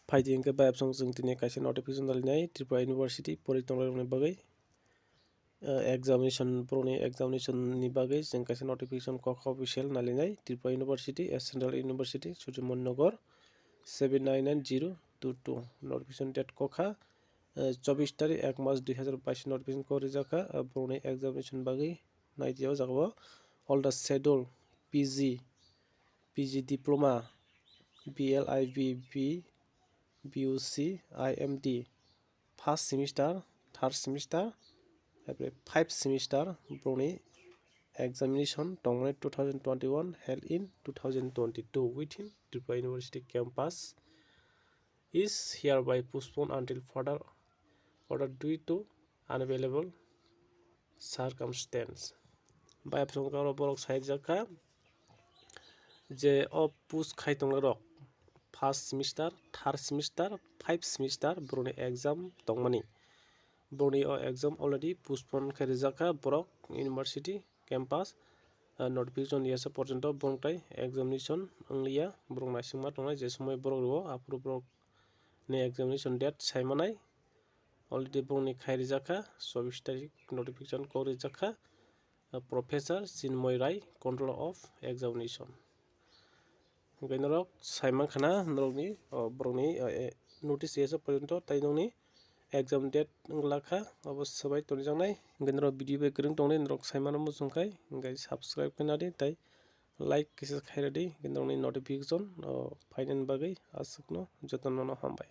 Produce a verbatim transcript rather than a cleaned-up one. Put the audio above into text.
Phaidi hwnkhe bai absong chwng tini kaisa notification nalinai Tripura University pori tongnai rokni bagwi. Examination, borokni examination ni bagwi chwng kaisa notification kokha official nalinai Tripura University, a Central University, Surjomon Nagar, seven nine nine zero two two. Notification date kokha, eh, chobbish tarik ek mas dui hazar bais notification kok rijak kha, eh, borokni examination bagwi. Naidi o jaga o all the schedule, P G, P G diploma, B L I B, B, B U C, I M D, first semester, third semester, abo five semester borokni examination tongmani two thousand twenty-one held in two thousand twenty-two within Tripura University campus is hereby postponed until further order due to unavailable circumstance. Bai absong karo borok sai rijak kha je o post khai tongnai rok first semester, third semester, five semester borokni exam tongmani. Borokni o exam already postpone khai rijak kha borok university campus, ah, notification yasa porjonto borok tai examination wngliya, borok naisingma tongnai je somoi borok rwo aphuru borok ni examination date saimanai. Already borokni khai rijak kha, chobbish tarik notification kok rijak kha, ah, Professor Chinmoy Rai, Controller of Examination. Hwnkhe norok sai mankha na norokni, o, borokni, o, e, notice yasa porjonto tai nokni exam date wngla kha, obo swbai tonijaknai. Hwnkhe norok video bai kwrwng tongdi, norok sai mano muchung khai, hwnkhe subscribe khe nadi, tai like kisa khai rwdi, hwnkhe norokni notification, o, phainani bagwi aswkno jotono no hambai.